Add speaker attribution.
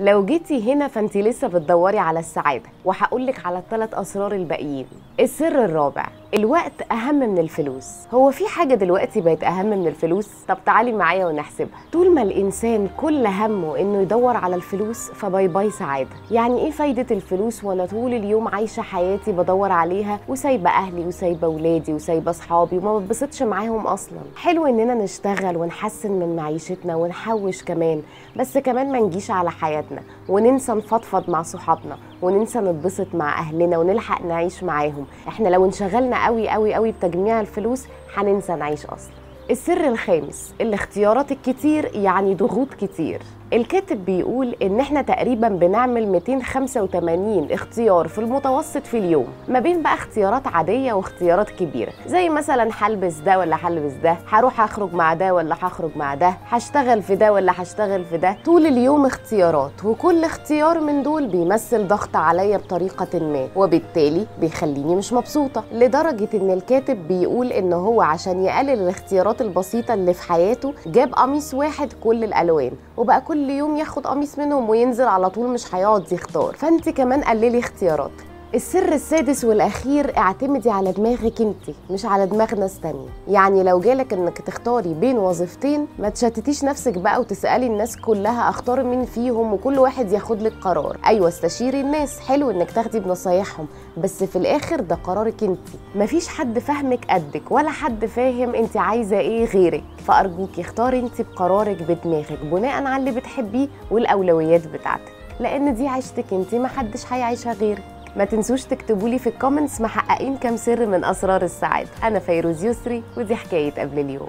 Speaker 1: لو جيتي هنا فانت لسه بتدوري على السعادة، وهقولك على ال3 أسرار الباقيين. السر الرابع، الوقت أهم من الفلوس. هو في حاجة دلوقتي بقت أهم من الفلوس؟ طب تعالي معايا ونحسبها. طول ما الإنسان كل همه إنه يدور على الفلوس ف bye bye سعادة. يعني إيه فايدة الفلوس وأنا طول اليوم عايشة حياتي بدور عليها وسايبة أهلي وسايبة ولادي وسايبة أصحابي وما بتبسطش معاهم أصلا؟ حلو إننا نشتغل ونحسن من معيشتنا ونحوش كمان، بس كمان ما نجيش على حياتنا وننسى نفضفض مع صحابنا وننسى نتبسط مع أهلنا ونلحق نعيش معاهم. احنا لو انشغلنا قوي قوي قوي بتجميع الفلوس هننسى نعيش أصلا. السر الخامس، الاختيارات الكتير يعني ضغوط كتير. الكاتب بيقول إن احنا تقريبا بنعمل 285 اختيار في المتوسط في اليوم، ما بين بقى اختيارات عادية واختيارات كبيرة، زي مثلا هلبس ده ولا هلبس ده، هروح اخرج مع ده ولا هخرج مع ده، هشتغل في ده ولا هشتغل في ده. طول اليوم اختيارات، وكل اختيار من دول بيمثل ضغط عليا بطريقة ما، وبالتالي بيخليني مش مبسوطة. لدرجة إن الكاتب بيقول إن هو عشان يقلل الاختيارات البسيطة اللي في حياته جاب قميص واحد كل الألوان، وبقى كل يوم ياخد قميص منهم وينزل على طول، مش هيقعد يختار. فانت كمان قللي اختياراتك. السر السادس والاخير، اعتمدي على دماغك انت مش على دماغ ناس تانية. يعني لو جالك انك تختاري بين وظيفتين ما تشتتيش نفسك بقى وتسالي الناس كلها اختار مين فيهم وكل واحد ياخد لك قرار. ايوه استشيري الناس، حلو انك تاخدي بنصايحهم، بس في الاخر ده قرارك انت. مفيش حد فاهمك قدك ولا حد فاهم انت عايزه ايه غيرك، فارجوكي اختاري انت بقرارك بدماغك بناء على اللي بتحبيه والاولويات بتاعتك، لان دي عيشتك انت، محدش هيعيشها غيرك. ما تنسوش تكتبولي في ال comments محققين كام سر من أسرار السعادة. أنا فيروز يسري، ودي حكاية قبل اليوم.